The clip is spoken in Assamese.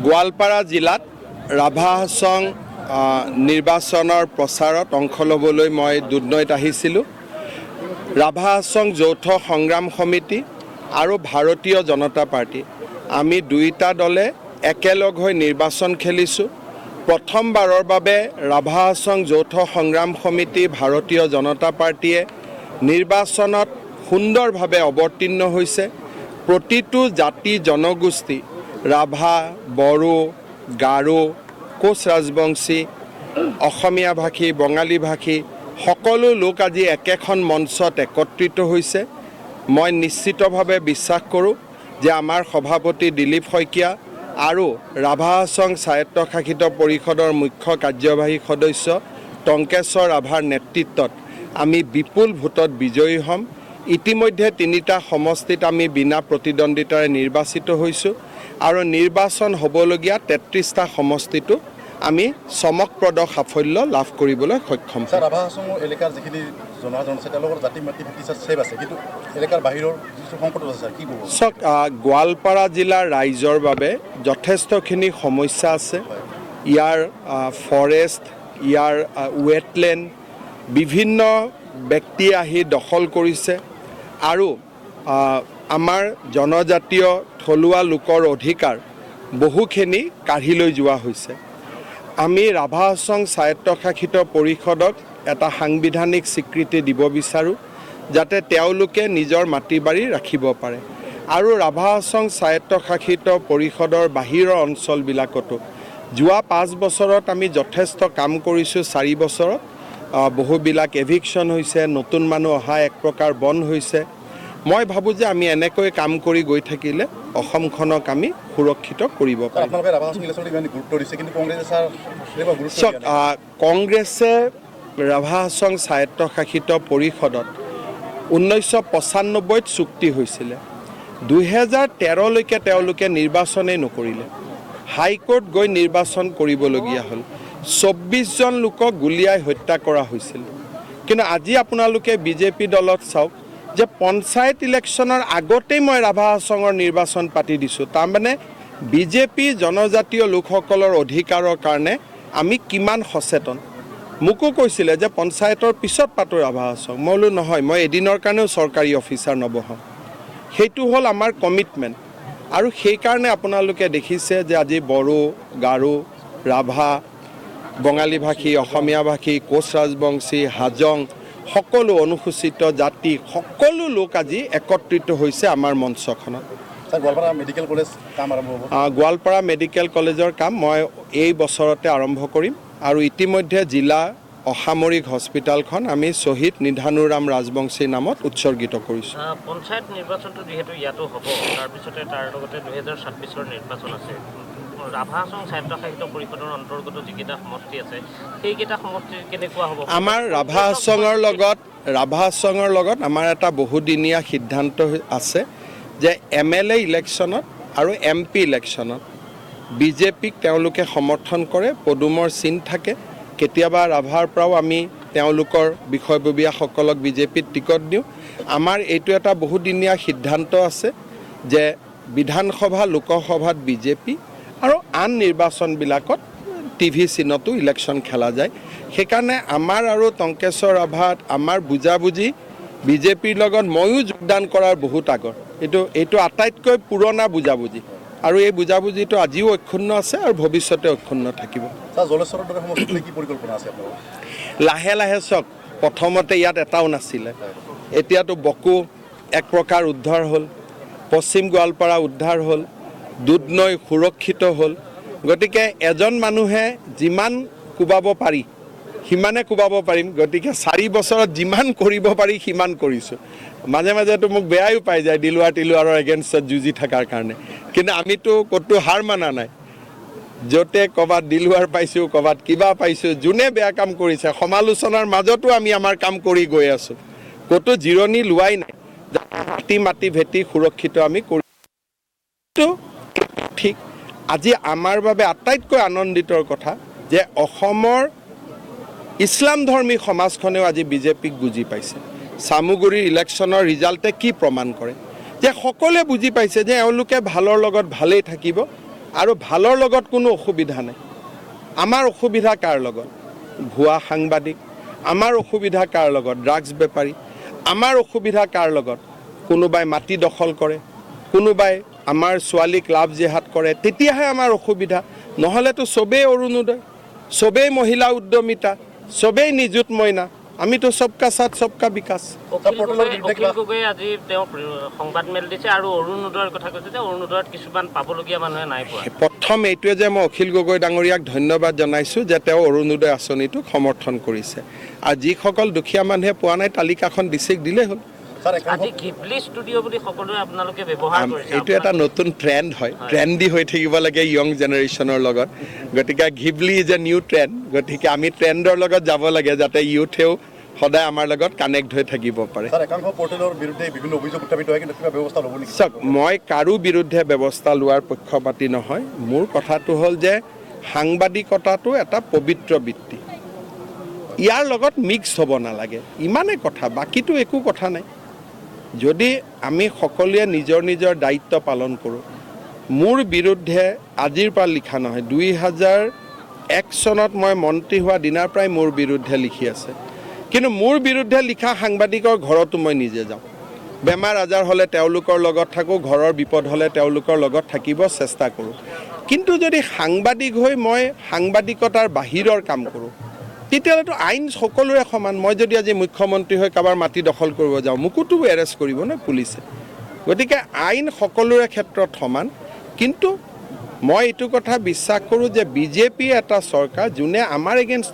গোৱালপাৰা জিলাত ৰাভা হাছং নিৰ্বাচনৰ প্ৰচাৰত অংশ ল'বলৈ মই দুধনৈত আহিছিলোঁ। ৰাভা হাছং যৌথ সংগ্ৰাম সমিতি আৰু ভাৰতীয় জনতা পাৰ্টী, আমি দুয়োটা দলে একেলগ হৈ নিৰ্বাচন খেলিছোঁ। প্ৰথমবাৰৰ বাবে ৰাভা হাছং যৌথ সংগ্ৰাম সমিতি, ভাৰতীয় জনতা পাৰ্টীয়ে নিৰ্বাচনত সুন্দৰভাৱে অৱতীৰ্ণ হৈছে। প্ৰতিটো জাতি জনগোষ্ঠী, ৰাভা, বড়ো, গাৰো, কোচ ৰাজবংশী, অসমীয়া ভাষী, বঙালী ভাষী, সকলো লোক আজি একেখন মঞ্চত একত্ৰিত হৈছে। মই নিশ্চিতভাৱে বিশ্বাস কৰোঁ যে আমাৰ সভাপতি দিলীপ শইকীয়া আৰু ৰাভা হাছং স্বায়ত্তশাসিত পৰিষদৰ মুখ্য কাৰ্যবাহী সদস্য টংকেশ্বৰ ৰাভাৰ নেতৃত্বত আমি বিপুল ভোটত বিজয়ী হ'ম। ইতিমধ্যে তিনিটা সমষ্টিত আমি বিনা প্ৰতিদ্বন্দ্বিতাৰে নিৰ্বাচিত হৈছোঁ আৰু নিৰ্বাচন হ'বলগীয়া 33টা সমষ্টিতো আমি চমকপ্ৰদ সাফল্য লাভ কৰিবলৈ সক্ষম হ'ম। স্যাৰ, ৰাভা হাছঙৰ এলেকাৰ যিখিনি জনসাধাৰণ আছে, তেওঁলোকৰ জাতি মাটি ভেটি স্যাৰ ছেভ আছে, কিন্তু এলেকাৰ বাহিৰৰ যিটো সংকটত আছে স্যাৰ, কি ক'ব? চাওক, গোৱালপাৰা জিলাৰ ৰাইজৰ বাবে যথেষ্টখিনি সমস্যা আছে। ইয়াৰ ফৰেষ্ট, ইয়াৰ ৱেটলেণ্ড বিভিন্ন ব্যক্তি আহি দখল কৰিছে আৰু আমাৰ জনজাতীয় থলুৱা লোকৰ অধিকাৰ বহুখিনি কাঢ়ি লৈ যোৱা হৈছে। আমি ৰাভা হাছং স্বায়ত্তশাসিত পৰিষদক এটা সাংবিধানিক স্বীকৃতি দিব বিচাৰোঁ, যাতে তেওঁলোকে নিজৰ মাটি বাৰী ৰাখিব পাৰে। আৰু ৰাভা হাছং স্বায়ত্তশাসিত পৰিষদৰ বাহিৰৰ অঞ্চলবিলাকতো যোৱা 5 বছৰত আমি যথেষ্ট কাম কৰিছোঁ। 4 বছৰত বহুবিলাক এভিকশ্যন হৈছে, নতুন মানুহ অহা এক প্ৰকাৰ বন্ধ হৈছে। মই ভাবোঁ যে আমি এনেকৈ কাম কৰি গৈ থাকিলে অসমখনক আমি সুৰক্ষিত কৰিব স্যাৰ, পাৰিম। আপোনালোকে ৰাভা হাছং ইলেকশ্যনত ইমান গুৰুত্ব দিছে, কিন্তু কংগ্ৰেছে স্যাৰ তেনেকুৱা গুৰুত্ব চাওক, দিয়া নাই। কংগ্ৰেছে ৰাভা হাছং স্বায়ত্তশাসিত পৰিষদত 1995ত চুক্তি হৈছিলে, 2013লৈকে তেওঁলোকে নিৰ্বাচনেই নকৰিলে। হাইকোৰ্ট গৈ নিৰ্বাচন কৰিবলগীয়া হ'ল। 24জন লোকক গুলীয়াই হত্যা কৰা হৈছিল। কিন্তু আজি আপোনালোকে বিজেপি দলত চাওক যে পঞ্চায়ত ইলেকশ্যনৰ আগতেই মই ৰাভা হাছঙৰ নিৰ্বাচন পাতি দিছোঁ। তাৰমানে বিজেপি জনজাতীয় লোকসকলৰ অধিকাৰৰ কাৰণে আমি কিমান সচেতন। মোকো কৈছিলে যে পঞ্চায়তৰ পিছত পাতোঁ ৰাভা হাছং। মই বোলো নহয়, মই এদিনৰ কাৰণেও চৰকাৰী অফিচাৰ নবহাওঁ। সেইটো হ'ল আমাৰ কমিটমেণ্ট। আৰু সেইকাৰণে আপোনালোকে দেখিছে যে আজি বড়ো, গাৰো, ৰাভা, বঙালী ভাষী, অসমীয়া ভাষী, কোচ ৰাজবংশী, হাজং, সকলো অনুসূচিত জাতি, সকলো লোক আজি একত্ৰিত হৈছে আমাৰ মঞ্চখনত। স্যাৰ, গোৱালপাৰা মেডিকেল কলেজ কাম আৰম্ভ হ'ব? গোৱালপাৰা মেডিকেল কলেজৰ কাম মই এই বছৰতে আৰম্ভ কৰিম আৰু ইতিমধ্যে জিলা অসামৰিক হস্পিটেলখন আমি শ্বহীদ নিধানুৰাম ৰাজবংশীৰ নামত উৎসৰ্গিত কৰিছোঁ। পঞ্চায়ত নিৰ্বাচনটো যিহেতু ইয়াতো হ'ব, তাৰপিছতে তাৰ লগতে 2026ৰ নিৰ্বাচন আছে। ৰাভা হাছং স্বায়ত্তশাসিত পৰিষদৰ অন্তৰ্গত যিকেইটা সমষ্টি আছে, সেইকেইটা সমষ্টিৰ কেনেকুৱা হ'ব? আমাৰ ৰাভা হাছঙৰ লগত আমাৰ এটা বহুদিনীয়া সিদ্ধান্ত আছে যে এমএলএ ইলেকশ্যনত আৰু এমপি ইলেকশ্যনত বিজেপিক তেওঁলোকে সমৰ্থন কৰে, পদুমৰ চিন থাকে। কেতিয়াবা ৰাভাৰ পৰাও আমি তেওঁলোকৰ বিষয়ববীয়াসকলক বিজেপিত টিকট দিওঁ। আমাৰ এইটো এটা বহুদিনীয়া সিদ্ধান্ত আছে যে বিধানসভা, লোকসভাত বিজেপি আৰু আন নিৰ্বাচনবিলাকত টিভি চিনতো ইলেকশ্যন খেলা যায়। সেইকাৰণে আমাৰ আৰু টংকেশ্বৰ ৰাভাত আমাৰ বুজাবুজি বিজেপিৰ লগত ময়ো যোগদান কৰাৰ বহুত আগৰ। এইটো আটাইতকৈ পুৰণা বুজাবুজি আৰু এই বুজাবুজিটো আজিও অক্ষুণ্ণ আছে আৰু ভৱিষ্যতে অক্ষুণ্ণ থাকিব। ছাৰ, জলেশ্বৰৰ দৰে সমষ্টিলৈ কি পৰিকল্পনা আছে আপোনালোকৰ? লাহে লাহে চাওক, প্ৰথমতে ইয়াত এটাও নাছিলে। এতিয়াতো বকো এক প্ৰকাৰ উদ্ধাৰ হ'ল, পশ্চিম গোৱালপাৰা উদ্ধাৰ হ'ল, দুধনৈ সুৰক্ষিত হ'ল। গতিকে এজন মানুহে যিমান কোবাব পাৰি সিমানে কোবাব পাৰিম। গতিকে 4 বছৰত যিমান কৰিব পাৰি সিমান কৰিছোঁ। মাজে মাজেতো মোক বেয়াও পাই যায় দিলুৱাৰ টিলুৱাৰৰ এগেইনষ্টত যুঁজি থকাৰ কাৰণে, কিন্তু আমিতো ক'তো হাৰ মানা নাই। য'তে ক'ৰবাত দিলুৱাৰ পাইছোঁ, ক'ৰবাত কিবা পাইছোঁ, যোনে বেয়া কাম কৰিছে, সমালোচনাৰ মাজতো আমি আমাৰ কাম কৰি গৈ আছোঁ। ক'তো জিৰণি লোৱাই নাই। জাতি মাটি ভেটি সুৰক্ষিত আমি কৰি ঠিক আজি আমাৰ বাবে আটাইতকৈ আনন্দিতৰ কথা যে অসমৰ ইছলাম ধৰ্মী সমাজখনেও আজি বিজেপিক বুজি পাইছে। চামুগুৰিৰ ইলেকশ্যনৰ ৰিজাল্টে কি প্ৰমাণ কৰে যে যে সকলোৱে বুজি পাইছে যে এওঁলোকে ভালৰ লগত ভালেই থাকিব আৰু ভালৰ লগত কোনো অসুবিধা নাই। আমাৰ অসুবিধা কাৰ লগত? ভুৱা সাংবাদিক। আমাৰ অসুবিধা কাৰ লগত? ড্ৰাগছ বেপাৰী। আমাৰ অসুবিধা কাৰ লগত? কোনোবাই মাটি দখল কৰে, কোনোবাই আমাৰ ছোৱালীক লাভ জেহাদ কৰে, তেতিয়াহে আমাৰ অসুবিধা। নহ'লেতো চবেই অৰুণোদয়, চবেই মহিলা উদ্যমিতা, চবেই নিযুত মইনা। আমিতো সবকা সাথ সবকা বিকাশ। অখিল পৰ্টেলৰ গগৈ বিৰুদ্ধে অখিল কিবা- গগৈয়ে আজি তেওঁ সংবাদমেল দিছে আৰু অৰুণোদয়ৰ কথা কৈছে যে অৰুণোদয়ত কিছুমান পাবলগীয়া মানুহে নাই পোৱা। প্ৰথম এইটোৱে যে মই অখিল গগৈ ডাঙৰীয়াক ধন্যবাদ জনাইছোঁ যে তেওঁ অৰুণোদয় আঁচনিটোক সমৰ্থন কৰিছে আৰু যিসকল দুখীয়া মানুহে পোৱা নাই, তালিকাখন ডিচিক দিলেই হ'ল। স্যাৰ, একাংশ আজি ঘিবলি ষ্টুডিঅ' বুলি সকলোৱে আপোনালোকে ব্যৱহাৰ কৰিছে। এইটো এটা নতুন ট্ৰেণ্ড হয়। ট্ৰেণ্ডি হৈ থাকিব লাগে য়ং জেনেৰেশ্যনৰ লগত। গতিকে Ghibli is a new trend। গতিকে আমি ট্ৰেণ্ডৰ লগত যাব লাগে, যাতে ইউথেও সদায় আমাৰ লগত কানেক্ট হৈ থাকিব পাৰে। স্যাৰ, একাংশ পৰ্টেলৰ বিৰুদ্ধে বিভিন্ন অভিযোগ উত্থাপিত হয়, কিন্তু কিবা ব্যৱস্থা ল'ব নেকি? চাওক, মই কাৰো বিৰুদ্ধে ব্যৱস্থা লোৱাৰ পক্ষপাতী নহয়। মোৰ কথাটো হ'ল যে সাংবাদিকতাটো এটা পবিত্ৰ বৃত্তি, ইয়াৰ লগত মিক্স হ'ব নালাগে, ইমানেই কথা, বাকীটো একো কথা নাই। যদি আমি সকলোৱে নিজৰ নিজৰ দায়িত্ব পালন কৰোঁ। মোৰ বিৰুদ্ধে আজিৰ পৰা লিখা নহয়, 2001 চনত মই মন্ত্ৰী হোৱা দিনাৰ পৰাই মোৰ বিৰুদ্ধে লিখি আছে। কিন্তু মোৰ বিৰুদ্ধে লিখা সাংবাদিকৰ ঘৰতো মই নিজে যাওঁ, বেমাৰ আজাৰ হ'লে তেওঁলোকৰ লগত থাকোঁ, ঘৰৰ বিপদ হ'লে তেওঁলোকৰ লগত থাকিব চেষ্টা কৰোঁ। কিন্তু যদি সাংবাদিক হৈ মই সাংবাদিকতাৰ বাহিৰৰ কাম কৰোঁ, তেতিয়াহ'লেতো আইন সকলোৰে সমান। মই যদি আজি মুখ্যমন্ত্ৰী হৈ কাৰোবাৰ মাটি দখল কৰিব যাওঁ, মোকোতো এৰেষ্ট কৰিব ন পুলিচে? গতিকে আইন সকলোৰে ক্ষেত্ৰত সমান। কিন্তু মই এইটো কথা বিশ্বাস কৰোঁ যে বিজেপি এটা চৰকাৰ যোনে আমাৰ এগেইনষ্টত